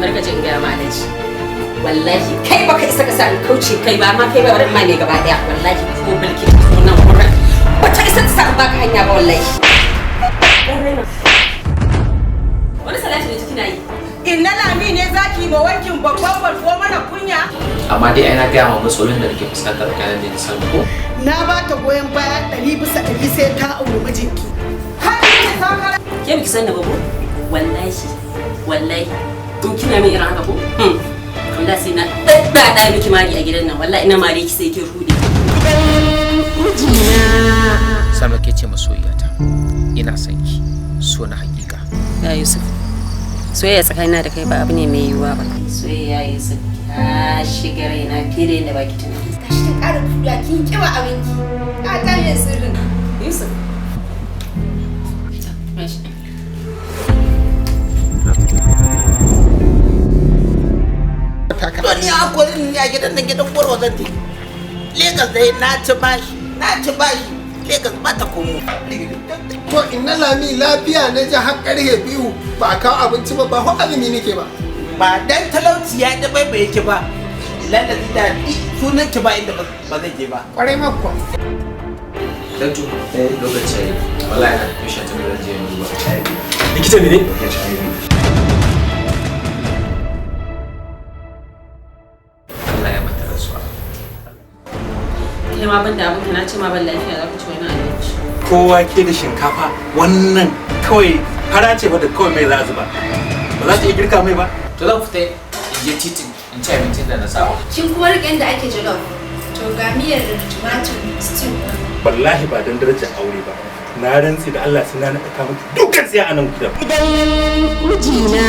Barka jin gaya ma Alhaji. Wallahi kai baka isa ka sa in kauce kai ba ma kai ba, bari ma ne gaba daya. Wallahi ko bilki ta zo nan wurin, bata isa ta sa in baka hanya ba wallahi. Wani salati ne kina yi? Inna Lami ne zaki ma wankin babban barko mana kunya. Amma dai ai na gaya ma matsalolin da nake fuskanta tsakanin da Salma, ko? Na ba ta goyon baya 100% sai ta auri mijinki. Ke biki san da ba ko? Wallahi wallahi in kina min irin haka ko, wallahi sai na daddada miki mari a gidan nan. Wallahi ina mari ki sai kin rude. Salma, ke ce masoyiyata, ina son ki so na hakika. Ya Yusuf, soyayya tsakanina da kai ba abu ne mai yiwuwa ba. Soyayya, Yusuf, ta shiga raina fiye da yadda baki tunani. Gashi kin ƙara kuɗa, kin kiba abinki. Ka ta me sirrin? Yusuf. Mashi. To ni a kwarin ni a gidan nan, gidan gwarwa zan tafi. Legas dai na ci bashi, na ci bashi. Legas ba ta komo. To inna Lami, lafiya na ji har karhe 2 ba a kawo abinci ba? Ba ho azumi nake ba. Ba dan talauci ya da bai yake ba. Lalazi da sunan ki ba inda ba zai je ba. Kwarai ma kuwa. Dantu, lokaci yayi. Wallahi na patient da zan je in duba. Likita ne? Allah ya mata rasuwa. Kai ma ban da abinka, na ce ma ban lafiya, za ka ci wani abinci. Kowa ke da shinkafa wannan kawai fara ce ba da kawai mai za a zuba. Ba za su iya girka mai ba. To zan fita in je titin in ci abincin da na saba. Kin kuma riƙe yadda ake jollof. To ga miyar tumatur stew. Wallahi ba dan darajar aure ba. Na rantsi da Allah sai na naɗa miki dukkan tsiya a nan gidan. Mijina.